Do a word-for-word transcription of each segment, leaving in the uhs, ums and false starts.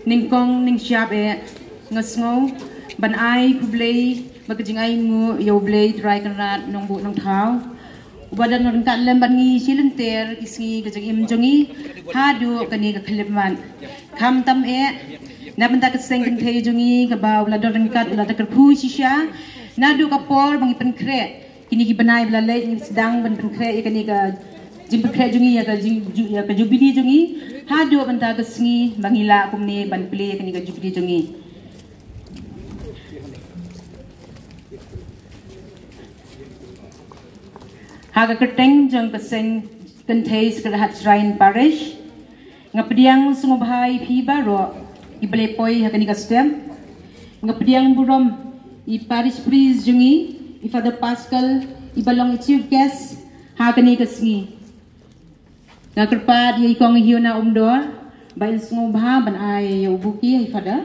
Nyngkong nyngshap eh nga sngew ban ai khublei bad ka jingainguh ïa U Blei Trai Kynrad Nongbuh Nongthaw uba don ryngkat lem bad ngi shi lynter ki sngi ka jingim jong ngi haduh kane ka khyllipmat. Khamtam eh na bynta ka seng kynthei jong ngi kaba u la don ryngkat u la da kyrkhu shisha naduh ka por ba ngi pynkhreh kine ki bnai ba la leit ngi sdang ban pynkhreh ïa kane ka jingpynkhreh jong ngi ïa ka jing ju- ïa ka jubili jong ngi haduh bynta ka sngi ba ngi lah kumne ban plie ïa kane ka jubili jong ngi. Ha ka kyrteng jong ka seng kynthei Sacred Heart Shrine Parish nga pdiang sngewbha ïa phi baroh kiba la poi ha kane ka step. Nga pdiang burom ïa i parish priest jong ngi i Father Pascal iba long i chief guest ha kane ka sngi. Nga kyrpad ïa i kong Hiona Umdor ba in sngewbha ban ai ïa u bouquet ïa i Father.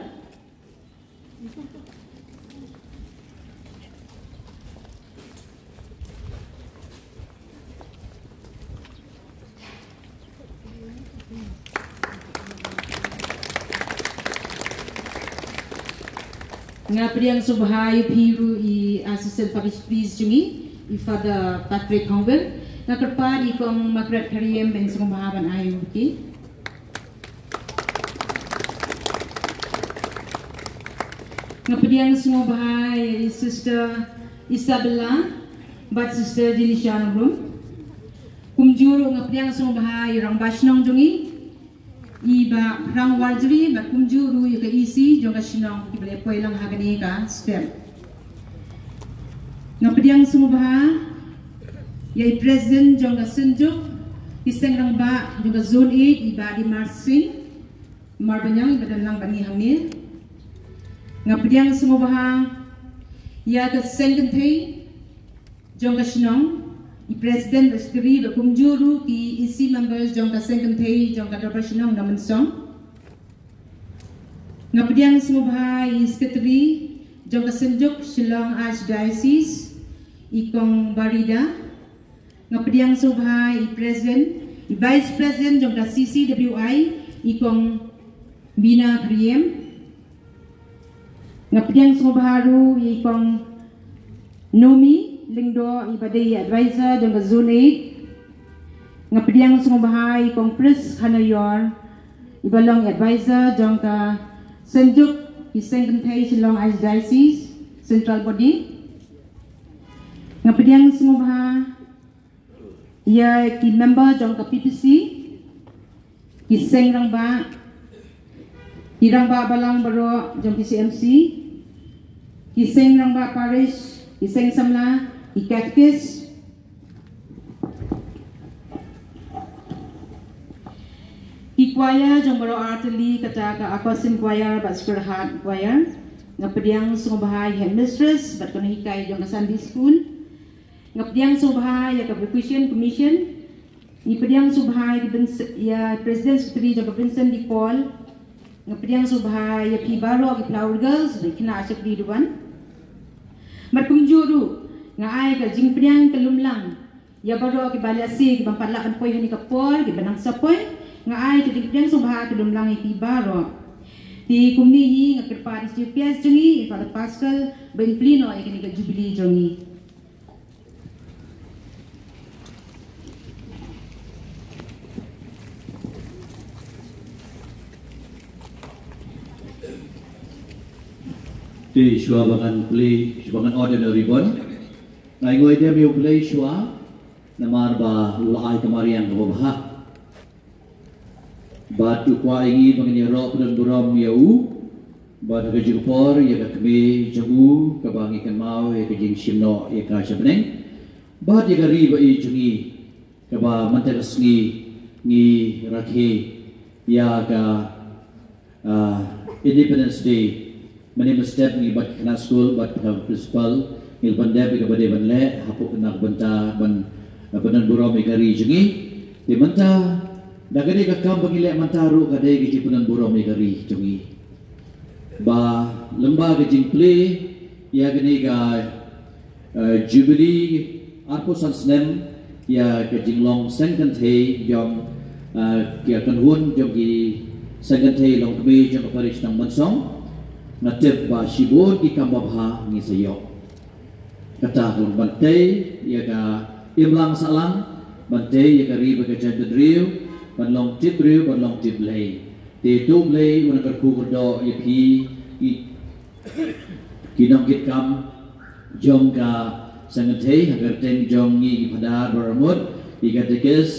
Nga pdiang sngewbha ïa phi ruh i assistant parish priest jong ngi i Father Patrick Hongwell. Nga kyrpad ïa i kong Margaret Kariem ban sngewbha ban ai u bouquet. Nga pdiang sngewbha ïa i sister Isabella bad sister Jenisha Nongrum. Kumjuh ruh nga pdiang sngewbha ïa i rangbah shnong jong ngi i Bah Rang Warjri bad kumjuh ruh ïa ka E C jong ka shnong kiba la poi lang ha kane ka step. Nga pdiang sngewbha ïa i president jong ka Synjuk ki seng rangbah jong ka zone eight i Bah Dimar Singh Marbaniang iba don lang bad ngi hangne. Nga pdiang sngewbha ïa ka seng kynthei jong ka shnong i president bad secretary bad kumjuh ruh ki E C members jong ka seng kynthei jong ka dorbar shnong Nongmynsong. Nga pdiang sngewbha i secretary jong ka Synjuk Shillong Archdiocese i kong Barida. Nga pdiang sngewbha i president i vice president jong ka C C W I i kong Bina Kariem. Nga pdiang sngewbha ruh i kong Nomi Lyngdoh iba dei advisor jong ka zone eight. Nga pdiang sngewbha i kong Pris Khanayor iba long advisor jong ka Synjuk i seng kynthei Shillong Archdiocese Central Body. Nga pdiang sngewbha ïa ki member jong ka P P C, ki seng rangbah, ki rangbah balang baroh jong ki C M C, ki seng rangbah parish, ki seng samla, ki katekis, ki choir jong baroh artylli kata ka Augustine Choir bad Sacred Heart Choir. Nga pdiang sngewbha ïa headmistress bad ki nonghikai jong ka Sunday School. Nga pdiang sngewbha ïa ka Vocation Commission. Ngi pdiang sngewbha ïa ka Vincent, ïa President Secretary jong ka Vincent de Paul. Nga pdiang sngewbha ïa phi baroh ki Flower Girls, bad khynnah shakri Duwan. Bad kumjuh ruh nga ai ka jingpdiang ka lumlang ïa baroh kiba la sdang kiba pat lah ban poi ha kane ka por, kiba nang sa poi. Nga ai ka jingpdiang sngewbha ka lumlang ïa phi baroh. Te kumne hi nga kyrpad ïa u Chief Guest jong ngi, ïa Father Pascal, ba in plie noh ïa kane ka Jubilee jong ngi. Te shuwa ba ngan plie, shuwa ba ngan ot ïa u ribbon, nga ainguh ïa u Blei shuwa namar ba u la ai ka mariang kaba bha. Bad u kwah ïa ngi ba ngin ïaroh pynburom ïa u bad ha ka jingpor ïa ka kmie jong u, kaba ngi kynmaw ïa ka jingshim noh ïa ka sha bneng bad ïa ka ri ba ïeit jong ngi, kaba mynta ka sngi ngi rakhe ïa ka, ah, Independence Day. Mynne mynstep ngi bad ka khynnah skul bad ka principal ngi la pyndep ïa kaba dei ban leh hapoh kane ka bynta ban, ah, pynburom ïa ka ri jong ngi. Te mynta da ka dei ka kam ba ngi leh mynta ruh ka dei ka jingpynburom ïa ka ri jong ngi. Ba lyngba ka jingplie ïa kane ka, eh, Jubilee arphew san snem ïa ka jinglong seng kynthei jong Ah, ki kynhun jong ki seng kynthei longkmie jong ka parish Nongmynsong, nga tip ba shibun ki kam babha ngi sa ïoh. Kata ka long ban tei ïa ka imlang sahlang, ban tei ïa ka ri bad ka jaitbynriew, ban long tip briew, ban long tip Blei. Te to Blei un kyrkhu kyrdoh ïa phi, ïa ki nongkitkam jong ka seng kynthei, ha ka kyrteng jong ngi ki phadar baroh arngut, ki katekis,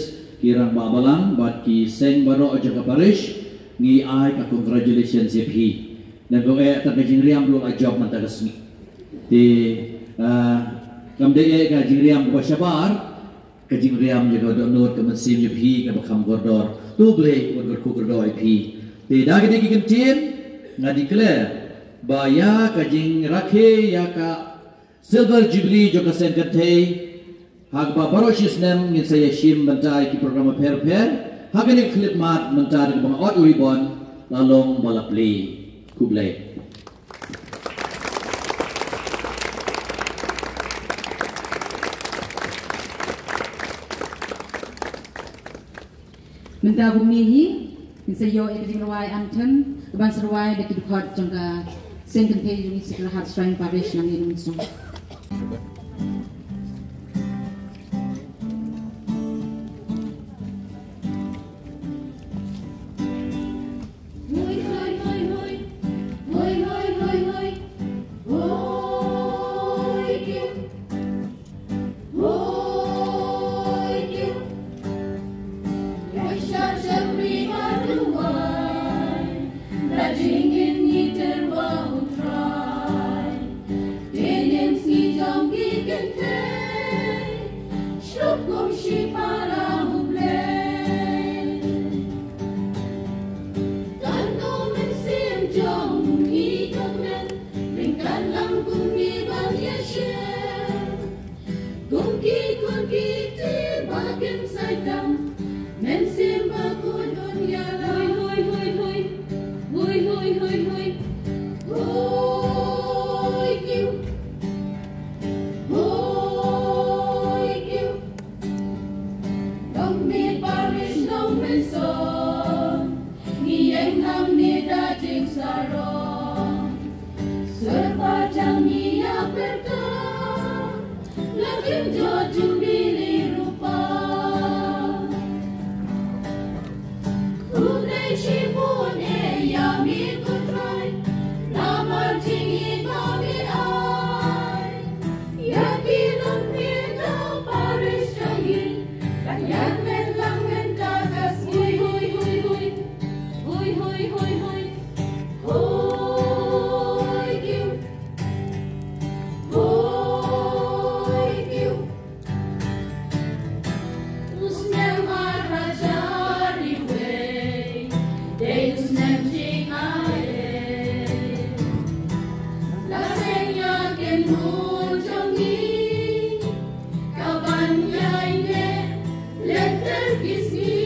ki rangbah balang bad ki seng baroh jong ka parish, ngi ai ka congratulations ïa phi. Nangta eh, tang ka jingriam ruh la jop mynta ka sngi. Te, ah, kam dei eh ka jingriam kaba shabar, ka jingriam ïa ka dohnud ka mynsiem ïa phi kaba kham kordor. To Blei un kyrkhu kyrdoh ïa phi. Te da kine ki kyntien nga declare ba ïa ka jingrakhe ïa ka Silver Jubilee jong ka seng kynthei, ha kaba baroh shi snem ngin sa ïashim bynta ïa ki program bapher bapher. Ha kane ka khyllipmat mynta da kaba nga ot u ribbon, la long ba la plie. Khublei. Mynta kumne hi, ngin sa ïoh ïa ka jingrwai anthem kaban sa rwai da ki dkhot jong ka seng kynthei jong ngi Sacred Heart Shrine Parish Nongïalam Song. Hoi, hoi, hoi, hoi. Hoi, hoi, hoi, hoi. Hoi, kiu. Hoi, kiu. Hoi, sha, sha, ri, ba, du, wai. Da jingin ngi tyrwa U Trai. Te nym sngi jong ngi kynthei. Shuh kum shi para U Blei. Kan u mynsiem jong ngi ka kmen, ryngkat lang kum ngi ban ïashem. Kum ki khun ki kti ba kim saitang, mynsiem bakhuid un ïalam. Hoi, hoi, hoi, hoi. Hoi, hoi, hoi, hoi. Hoi, kiu. Hoi, kiu. Nongmih parish Nongmynsong, ngi ïeng nangne da jingsarong. Syrpa jong ngi ïa pyrta, la kim jot Jubilee rupa. Khublei shibun eh ïa me ko Trai, namar jingïeit ba me ai. Ïa ki longkmie ka parish jong ngi, kan ïaid lem lang mynta ka sngi. Hoi, hoi, hoi, hoi. Hoi, hoi, hoi, hoi. Hoi, kiu. Hoi, kiu. U snem ar hajar wei, dei u snem jingaiei. La seng ïa ki kynhun jong ngi, kaban ïaineh lynter ki sngi.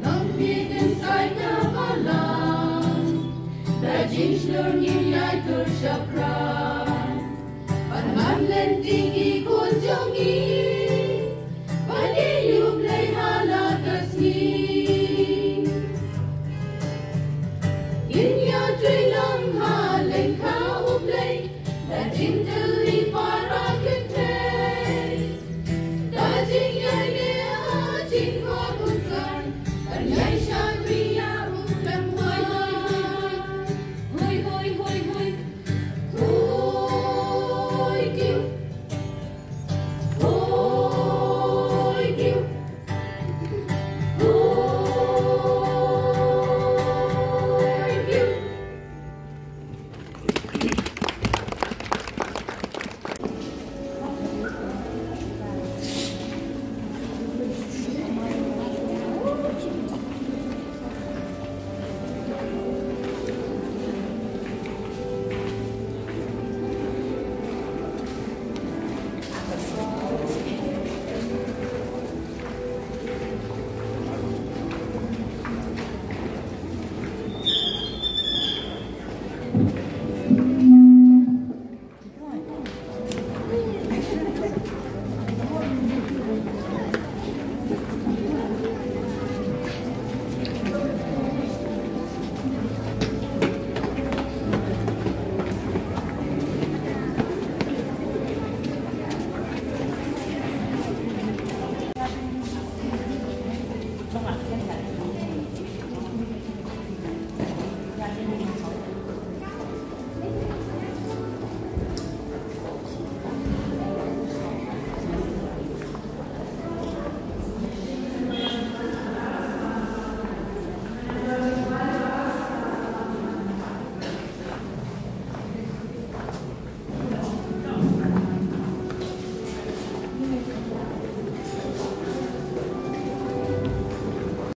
Long phi kin sai ka balang, da jingshlur ngin ïai tur shaphrang. Ban wan lynti ki khun jong ngi,